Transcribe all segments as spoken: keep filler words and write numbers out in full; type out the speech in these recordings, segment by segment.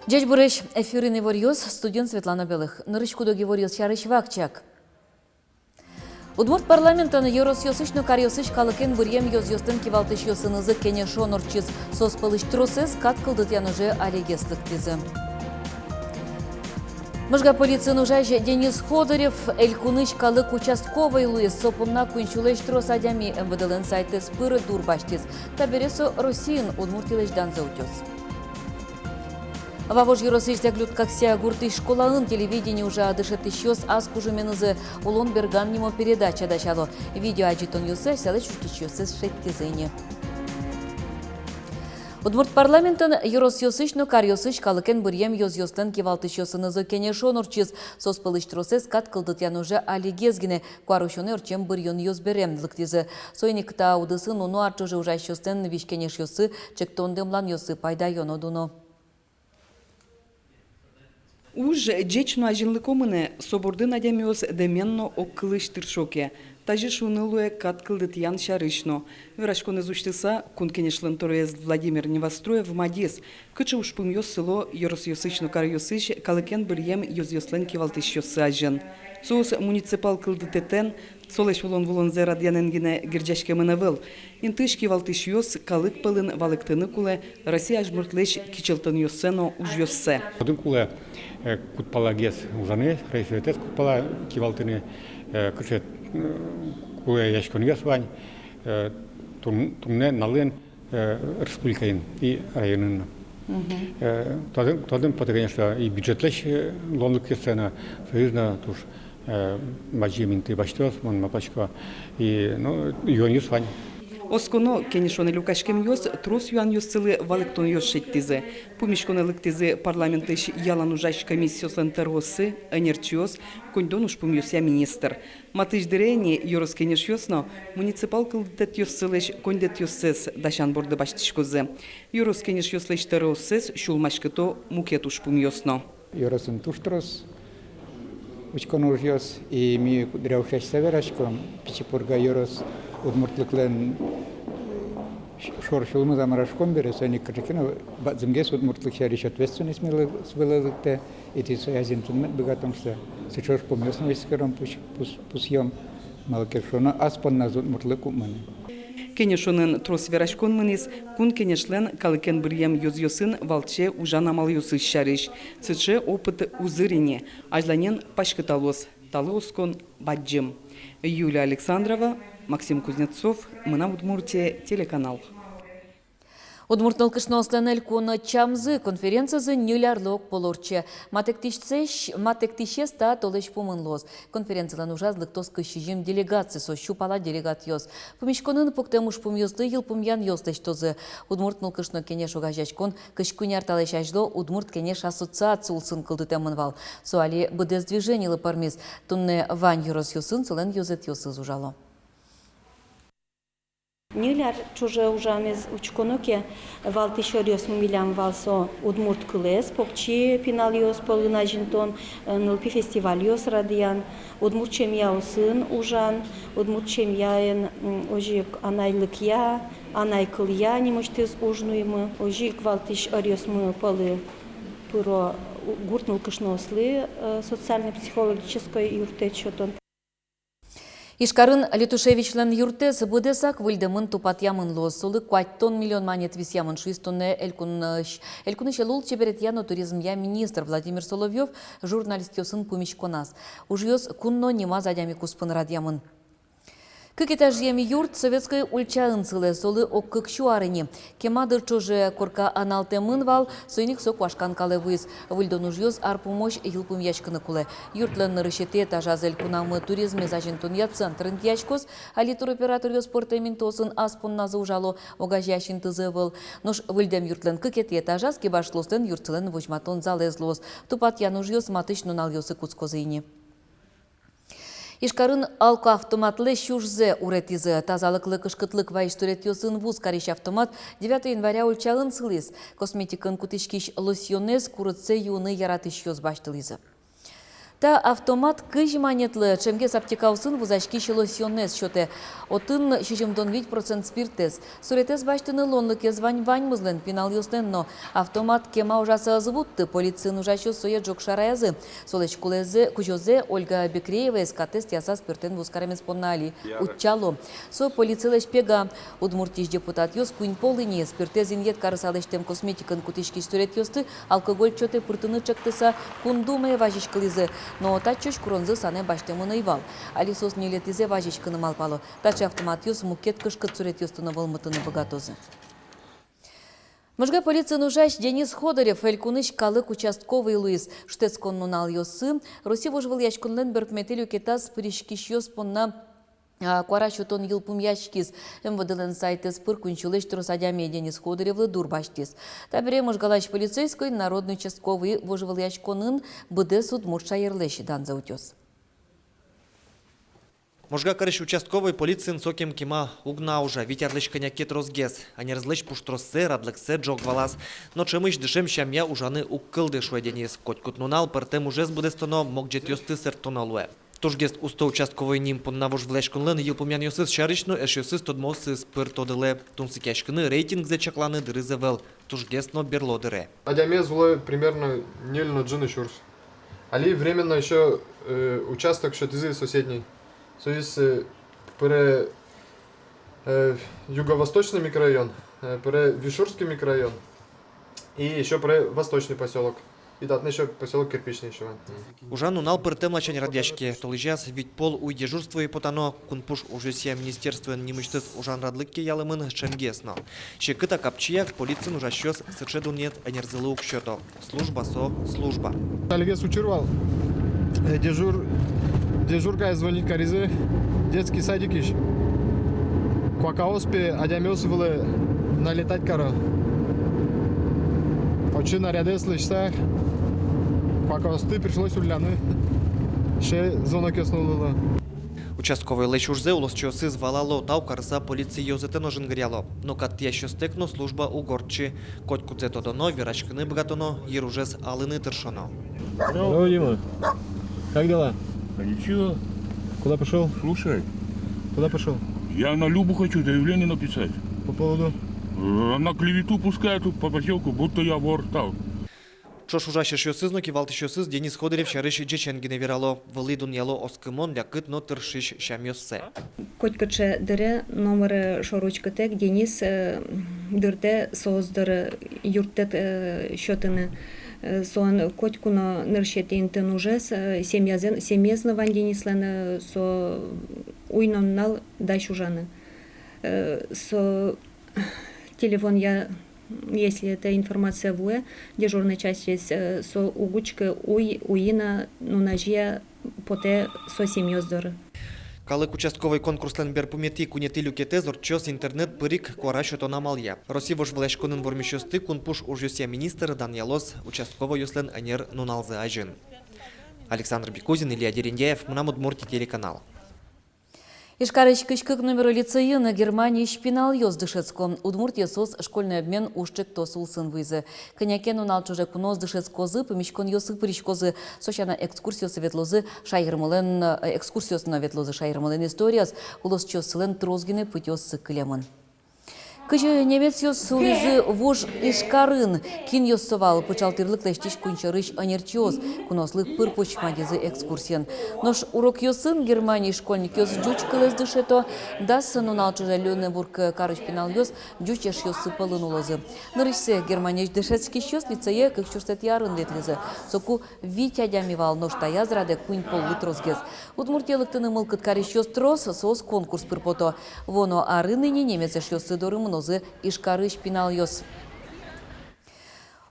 Ӟечбуресь! Эфирын иворъёс, студиын Светлана Белых. Нырысь куд-ог иворъёс сярысь вакчияк. Удмурт парламентын ёросъёсысь но каръёсысь калыкен быръем ёзъёслэн кивалтӥсьёсынызы кенешон ортчиз. Соос пӧлысь тросэз кат кылдытъян уже алигес лыктӥзы. Можга полициын ужась Денис Ходырев элькунысь калык участковой луиз. Со понна куинь сюлэсь трос адями МВД-лэн сайтэз пыр дурбасьтӥз. Табере со Россиын Удмуртилэсь данзэ утёз. Вавож ёросысь Заглётка-Кся гуртысь школаын телевидение ужа. Дышетӥсьёс ас кужыменызы «Улон берган» нимо передача дасяло. Видео адӟытонъёссэ асьсэлэсь учкисьёссэс шедьтӥзы ини. Удмурт парламентын ёросъёсысь но каръёсысь калыкен быръем ёзъёслэн кивалтӥсьёсынызы кенешон ортчиз. Соос пӧлысь тросэз кат кылдытъян уже алигес гинэ, куарусёнэ ортчем быръёнъёс бере лыктӥзы. Соин ик та удысын уно ар ӵоже ужасьёслэн визь-кенешъёссы, ӵектон-дэмланъёссы пайдаё но дуно. Уж ӟеч но азинлыко мынэ, со бордын адямиос дэмен но огкылысь тыршо ке. Тазьы шуыны луэ кат кылдытъян сярысь но. Вераськонэз усьтыса, Кун Кенешлэн тӧроез Владимир Невоструев мадиз, кыӵе ужпумъёс сыло ёросъёсысь но каръёсысь калыкен быръем ёзъёслэн кивалтӥсьёссы азьын. Соос муниципал кылдытэтэн, солэсь улон-вылонзэ радъянэн гинэ герӟаськемын ӧвӧл. Интыысь кивалтӥсьёс калык пӧлын валэктыны кулэ Россия азьмуртлэсь кичӧлтонъёссэ но ужъёссэ. Тодыны кулэ, э, кудпалагес ужаны, райсоветэз кудпала кивалтыны, э, кыӵе, э, кулэяськонъёс вань, э, тун-, туннэ нуналын, э, республикаын и районын но. Мгм. Э, тодыны, тодыны потэ, конечно, и бюджетлэсь, э, луонлыкъёссэ но, союз но туж, э, бадӟым инты басьтоз, мон малпасько, и, ну, юонъёс вань. Осконо, кенешонэ люкаськемъёс трос юанъёссылы валэктонъёс шедьтӥзы. Пумиськонэ лыктӥзы парламентысь ялан ужась комиссиослэн тӧрооссы, ӧнерчиос, коньдон ужпумъёсъя министр. Матысь дыре ини ёрос кенешъёс но муниципал кылдытэтъёссылэсь коньдэтъёссэс дасян борды басьтӥськозы. Ёрос кенешъёслэсь тӧроосэс сюлмаськыто мукет ужпумъёс но. Ёросын туж трос учконо ужъёс, и ми куддыръя ушъяськыса вераськом, Пичи Пурга ёрос удмуртлыклэн ш-, шор сюлмыз-а, мар-а шуиськом бере, соин ик кыӵе ке но бадӟымгес удмуртлык сярысь ответственность милы-, вылэ лыктэ. И тӥ сое азинтыны мед быгатом шуыса, сыӵе ужпумъёс но эскером, пус-, пус-, пусъём, малы ке шуоно, ас понназ удмуртлык уг мыны. Кенешонын трос вераськон мынӥз Кун Кенешлэн калыкен быръем ёзъёсын валче ужан амалъёсыз сярысь. Сыӵе опыт узыр ини, азьланьын паськыталоз, талы оскон бадӟым. Юлия Александрова, Максим Кузнецов, «Мынам Удмуртие» телеканал. Удмурт нылкышноослэн элькун ӧтчамзы конференцизы ньыль арлы огпол ортче. Матэктӥсез, матэктӥсез та толэзь пумын луоз. Конференцилэн ужаз лыктоз кызь сизьым делегация, со сю пала делегатъёс. Пумиськонын пуктэм ужпумъёсты йылпумъянъёс лэсьтозы. Удмурт нылкышно кенеш огазеяськон кызь куинь ар талэсь азьло Удмурт Кенеш ассоциация улсын кылдытэмын вал. Со али быдэс движенилы пӧрмиз. Туннэ вань ёросъёсын солэн ёзэтъёсыз ужало. Ньыль ар ӵоже ужамез учконо ке, валтӥсь ӧръёсмы милям вал со удмурт кылэз покчи пиналъёс пӧлын азинтон, э, нылпи фестивальёс радъян, удмурт семьяосын ужан, удмурт семьяен, м, озьы ик анайлыкъя, анай кылъя нимысьтыз уж нуимы, озьы ик валтӥсь ӧръёсмы пӧлы пыро у-, гурт нылкышноослы, э, социально-психологической юрттэт сётон. Ижкарын Летушевичлэн юртэз быдэсак выльдэмын, тупатъямын луоз. Солы куатьтон миллион манет висъямын, шуиз туннэ элькунысь, элькунысь лулчеберетъя но туризмъя министр Владимир Соловьёв журналистъёсын пумиськоназ. Ужъёс кун но нимаз адями куспын радъямын. Кык этажъем юрт Советской ульчаын сылэ, солы ог кык сю ар ини. Кема дыр ӵоже корка аналтэмын вал, соин ик со куашкан калэ вуиз. Выльдон ужъёс ар пумозь йылпумъяськыны кулэ. Юртлэн нырысетӥ этажаз элькунамы туризмез азинтонъя центр интыяськоз. Али туроператоръёс пӧртэм интыосын ас понназы ужало, огазеясь интызы ӧвӧл. Нош выльдэм юртлэн кыкетӥ этажаз кибашлыослэн юртсылэн возьматон залэз луоз. Тупатъян ужъёс матысь нуналъёсы кутскозы ини. Ижкарын алкоавтоматлэсь ужзэ уретӥзы. Тазалыклы кышкытлык вайись суретъёсын вуз карись автомат Девятого января ульчаын сылӥз. Косметикаын кутӥськись лосьонэз курытсэ юыны яратӥсьёс басьтылӥзы. Та автомат кызь манетлы ӵемгес аптекаосын вузаськись лосьонэз сётэ. Отын сизьымдон вить процент спиртэз. Суретэз басьтыны луонлыкез вань ваньмызлэн, пиналъёслэн но. Автомат кема ужаса ӧз вутты, полициын ужасьёс сое ӝог шараязы. Солэсь кулэзэ, кузёзэ Ольга Бекрееваез катэз тӥяса спиртэн вузкаремез понна али утчало. Со полицилэсь пега. Удмуртиысь депутатъёс куинь пол ини спиртэз инъет карыса лэсьтэм косметикаын кутӥськись суретъёсты алкоголь чотэ пыртыны ӵектыса Кун Думае вазиськылӥзы, но татчыозь куронзы санэ басьтэмын ӧй вал. Али соос ньылетӥзэ вазиськыны малпало. Таӵе автоматъёс мукет кышкыт суретъёсты но вӧлмытыны быгатозы. Можга полициын ужась Денис Ходырев элькунысь калык участковый луиз. Шутэтскон нуналъёсы Россия вожвылъяськонлэн берпуметӥ люкетаз пыриськисьёс понна а, куара сётон йылпумъяськиз. МВД-лэн сайтэз пыр куинь сюлэсь трос адями Денис Ходыревлы дурбасьтӥз. Табере Можгалась полицейской, народный участковый вожвылъяськонын, быдэс удмурт шаерлэсь данзэ утёз. Можга карысь участковый полициын сокем кема уг на ужа, вить арлэсь кӧня ке тросгес. Ӧнерзылэсь пуштроссэ, радлыксэ ӝог валаз. Но ӵемысь дышем сямъя ужаны уг кылды, шуэ Денис. Котькуд нунал пӧртэм ужез быдэстоно, могӟетъёсты сэрттоно луэ. Тужгес усто участковой ним понна вожвылъяськонлэн йылпумъянъёсыз сярысь но эшъёсыз тодмоосыз пыр тодылэ. Тунсыкъяськыны, рейтингзэ чакланы дырыз ӧвӧл, тужгес но берло дыре. Адямиез улэ примерно ньыль но ӝыны сюрс. Али временно ещё, э, участок сётӥзы соседний. Соиз, э, пыре, э, Юго-Восточный микрорайон, э, пыре Вишурский микрорайон и ещё пыре Восточный посёлок. И татын ещё посёлок Кирпичный ещё вань. Ужан нунал пӧртэм ласянь радъяське. Толэзяз вить пол уй дежурствое потано. Кунпуш ужъёсъя министерствоен нимысьтыз ужан радлык ке ялэмын, ӵемгес но. Секыт-а, капчи-а, полициын ужасьёс сыӵе дунъет ӧнерзылы уг сёто. Служба со служба. Талигес учыр вал. Э, дежур-, дежуркае звонить каризы детский садикысь. Куакаос пе адямиос вылэ налетать каро. Отчы нарядэз лэсьтыса, куакаосты пришлось улляны. Сыӵе звонокъёс но луыло. Участковойлэсь ужзэ улосчиосыз валало, тау карыса полици ёзэтэ но жингыръяло. Но кат тӥясьёстэк но служба уг ортчы. Котькудзэ тодоно, вераськыны быгатоно, йыружез алыны тыршоно. Здорово, Дима. Как дела? А ничего. Куда пошёл? Слушай. Куда пошёл? Я на Любу хочу заявление написать. По поводу? Э, она клевету пускает тут по посёлку, будто я вор стал. Ӵош ужась эшъёсыз но кивалтӥсьёсыз Денис Ходырев сярысь ӟечен гинэ верало. Вылӥ дунъяло оскымон, лякыт но тыршись сямъёссэ. Котькыӵе дыре, номыр шоры учкытэк, Денис, э, дыртэ соос доры юрттэт, э, сётыны. Э, солэн котьку но нырысетӥ интыын ужез, э, семьязэ, семьяез но вань Денислэн, э, со уй но нунал дась ужаны. Э, со телефонъя, если эта информация вуэ, дежурной частьысь, э, со уг учкы уй, уйи но, нуназея потэ со семьёс доры. Калык участковой конкурслэн берпуметӥ куинетӥ люкетэз ортчоз интернет пыр ик куара сётон амалъя. Россия вожвылъяськонын вормисьёсты Кунпуш ужъёсъя министр данъялоз участковойёслэн ӧнер нуналзы азьын. Александр Бекузин, Илья Дерендяев, «Мынам Удмуртие» телеканал. Ижкарысь кызь кык номеро лицейын Германиысь пиналъёс дышетско. Удмуртие соос школьный обмен ужтэктос улсын вуизы. Кӧня ке нунал ӵоже куноос дышетскозы, пумиськонъёсы пыриськозы, со сяна экскурсиосы ветлозы шаермылэн, э, экскурсиосы но ветлозы шаермылэн историяз, улосчиоссылэн трос гинэ пытьыоссы кылемын. Кызьы немецъёс улӥзы вуж Ижкарын, кинъёс со вал, пыӵал тӥрлык лэсьтӥсь куинь сьӧрысь ӧнерчиос, куноослы пыр-поч мадизы экскурсиен. Нош урокъёсын Германиысь школьникъёс ӟуч кылэз дышето, дас нунал ӵоже Люнебург карысь пиналъёс ӟуч эшъёссы пӧлын улозы. Нырысьсэ Германиысь дышетскисьёс лицее кык сюрсэтӥ арын ветлӥзы. Соку вить адями вал, нош таяз радэ куинь поллы тросгес. Удмуртие лыктыны мылкыд карисьёс трос, соос конкурс пыр пото. Вуоно арын ини немец эшъёссы доры мынозы Ижкарысь пиналъёс.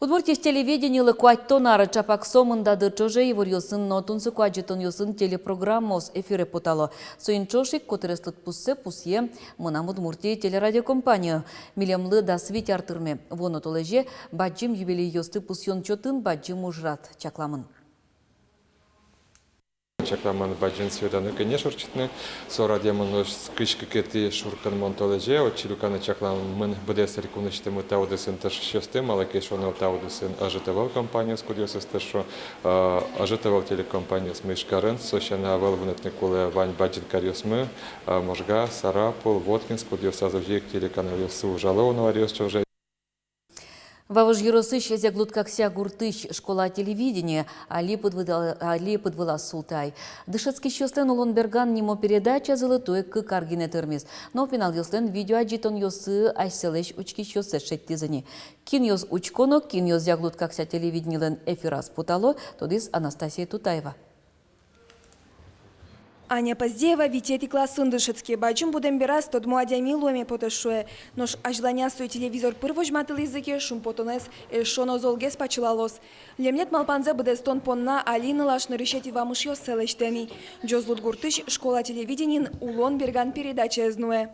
Удмуртиысь телевидениелы куатьтон ар. Ӵапак со мында дыр ӵоже иворъёсын но тунсыко адӟытонъёсын телепрограммаос эфире потало. Соин ӵош ик котырес лыдпуссэ пусъе «Мынам Удмуртие» телерадиокомпания. Милемлы дас вить ар тырме. Вуоно толэзе бадӟым юбилейёсты пусъён чотын бадӟым ужрад чакламын. Чакламын бадӟым светлану кенеш ортчытыны. Со радъямын нош кызь кыкетӥ шуркынмон толэзе. Отчы люканы чакламын быдэс элькунысьтымы та удысын тыршисьёсты, малы ке шуоно та удысын ӧжыт ӧвӧл компаниос, кудъёсыз тыршо, э, ӧжыт ӧвӧл телекомпаниос Ижкарын. Со сяна ӧвӧл вунэтыны кулэ вань бадӟым каръёсмы, э, Можга, Сарапул, Воткинск, кудъёсаз озьы ик телеканалъёссы ужало уно аръёс ӵоже. Вавож ёросысь Зяглуд-Какся гуртысь школа телевидение али пыдвыла-, али пыдвылаз султэ ай. Дышетскисьёслэн «Улон берган» нимо передачазылы туэ кык ар гинэ тырмиз. Но пиналъёслэн видеоадӟытонъёссы асьсэлэсь учкисьёссэс шедьтӥзы ни. Кинъёс учконо, кинъёс Зяглуд-Какся телевидениелэн эфираз потало, тодӥз Анастасия Тутаева. Аня Поздеева витетӥ классын дышетске. Бадӟым будэм бераз тодмо адями луэме потэ, шуэ. Нош азьланяз сое телевизор пыр возьматылӥзы ке, шумпотонэз эшшо но золгес пачылалоз. Лемлет малпанзэ быдэстон понна али нылаш нырысетӥ вамышъёссэ лэсьтэ ни. Ӟозлуд гуртысь школа телевидениын «Улон берган» передачаез нуэ.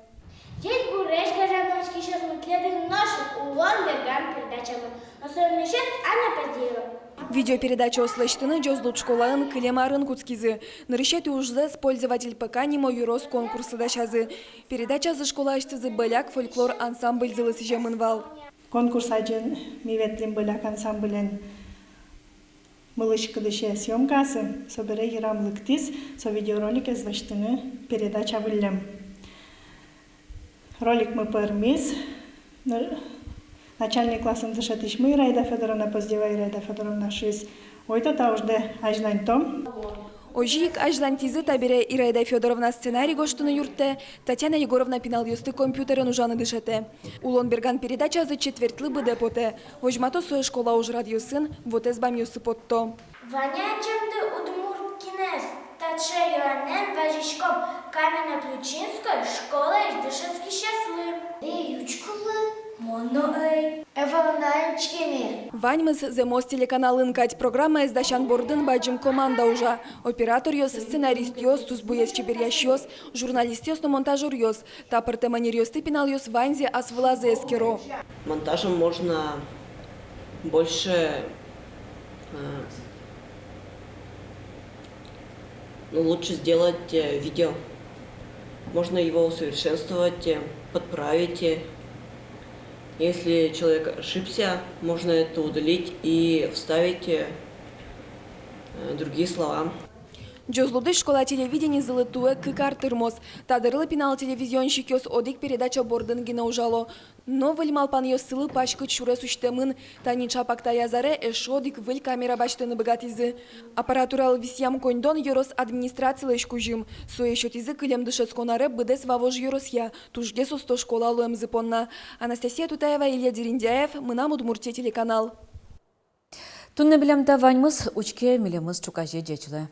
Ӟечбуресь, гажано учкисьёсмы, тӥледын нош ик «Улон берган» передачамы. Нош со нырысез Аня Поздеева. Видеопередачаос лэсьтыны Ӟозлуд школаын кылем арын кутскизы. Нырысетӥ ужзэс «Пользователь ПК» нимо ёрос конкурслы дасязы. Передачазы школаысьтызы «Бӧляк» фольклор ансамбльзылы сӥземын вал. Конкурс азьын ми ветлӥм «Бӧляк» ансамблен мылысь-кыдысь съёмкаосы, собере йырам лыктӥз со видеороликез лэсьтыны передача выллем. Роликмы пӧрмиз. Н-, начальный классын дышетӥсьмы Ираида Фёдоровна Поздеева, Ираида Фёдоровна шуиз: «Ойдо та уждэ азьланьтом». Озьы ик азьланьтӥзы. Табере Ираида Фёдоровна сценарий гожтыны юрттэ, Татьяна Егоровна пиналъёсты компьютерын ужаны дышетэ. «Улон берган» передачазы четвертлы быдэ потэ. Возьмато сое школа ужрадъёсын, вотэс бамъёсы потто. Вань-а адӟемды удмурт кинэз? Таӵе юанэн вазиськом Каменно-Ключинской школаысь дышетскисьёслы. Эй, учкылы, мон но ӧй. Ӧвӧл на учкеме. Ваньмыз зэмос телеканалын кадь. Программаез дасян бордын бадӟым команда ужа. Операторъёс, сценаристъёс, тусбуез чеберъясьёс, журналистъёс но монтажёръёс. Та пӧртэм ӧнеръёсты пиналъёс ваньзэ ас вылазы эскеро. Монтажем можно больше, э, ну, лучше сделать, э, видео. Можно его усовершенствовать, э, подправить, э. Если человек ошибся, можно это удалить и вставить, э, э, другие слова. Ӟозлудысь школа телевидениезылы туэ кык ар тырмоз. Та дырлы пинал телевизионщикъёс одӥг передача бордын гинэ ужало. Но выль малпанъёссылы паськыт сюрес усьтэмын. Тани ӵапак таяз аре эшшо одӥг выль камера басьтыны быгатӥзы. Аппаратуралы висъям коньдон ёрос администрацилэсь кузьым. Сое сётӥзы кылем дышетскон аре быдэс Вавож ёросъя тужгес усто школа луэмзы понна. Анастасия Тутаева, Илья Дерендяев, «Мынам Удмуртие» телеканал. Туннэ милям та ваньмыз. Учке милемыз ӵуказе. Ӟеч луэ.